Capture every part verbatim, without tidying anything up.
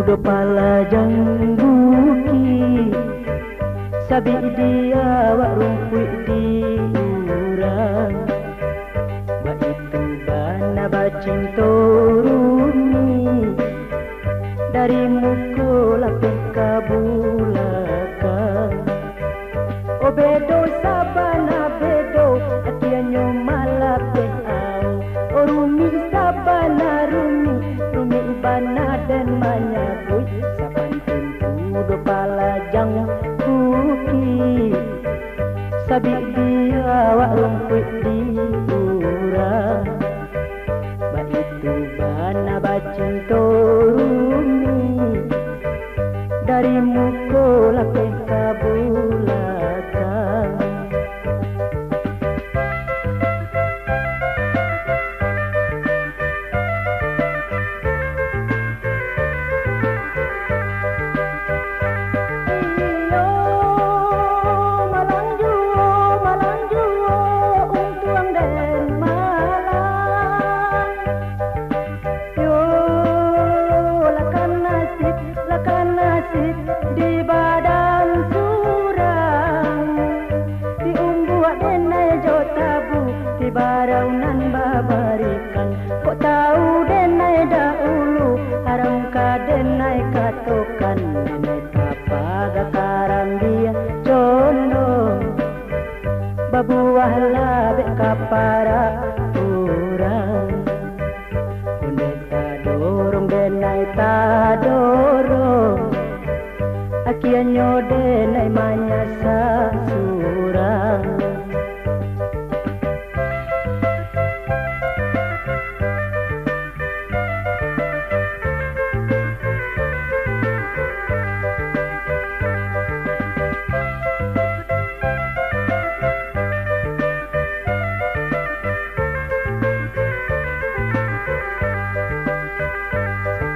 Palajang bukik, sabik di awak rumpuik di urang. Baitu bana bacinto rumik, dari muko lapeh ka bulakang. Oh, bedo sabana bedo, akianyo malapeh awo. Oh, rumik sabana rumik, rumik bana den manyabuik. Sapantun kudo palajang bukik, sabik di awak rumpuik di urang. Baitu bana bacinto rumik, dari muko lapeh ka bulakang. Iyo, malang juo, malang juo, untuang den malang. Yo, lakah nasib, lakah nasib di badan surang. Diumbuak denai jo tabu, di barau nan babarikan. Kok tau denai dahulu, haram ka denai katokan. Denai ka paga karambia condong, babuah labek ka parak urang. Ondeh tadorong denai tadorong, akianyo denai manyasa surang.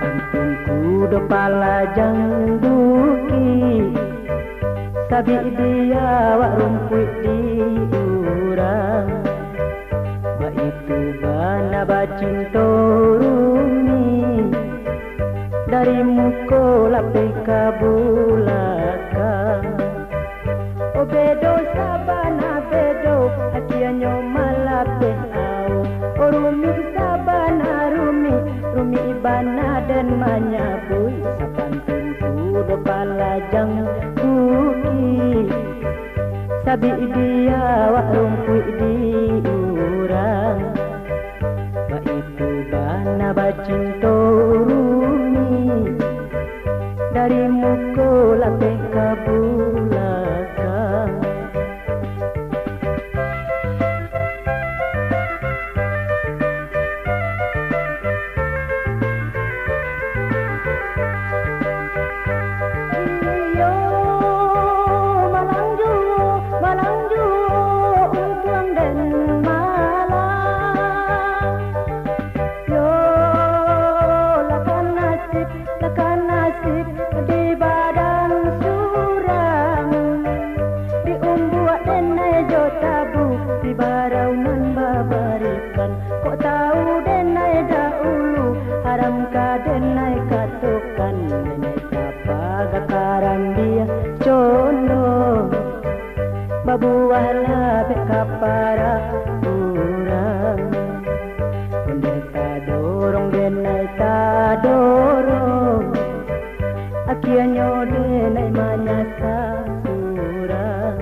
Ampun kudo palajang bukik, sabik di awak rumpuik di urang. Baitu bana bacinto rumik, dari muko lapeh ka bulakang. Oh, bedo sabana bedo, akianyo malapeh awo. Oh, rumik sabana rumik, rumik bana den manyabuik. Sapantun kudo palajang bukik, sabik di awak rumpuik di urang. Baitu bana bacinto rumik, dari muko lapeh ka bulakang. Iyo, malang juo, malang juo, untuang den malang. Yo, lakah nasib, lakah nasib di badan surang. Diumbuak denai jo tabu, di barau nan babarikan. Kok tau denai dahulu, haram ka denai katokan. Denai ka paga karambia condong, babuah labek ka parak urang. Ondeh tadorong denai tadorong, akianyo denai manyasa surang.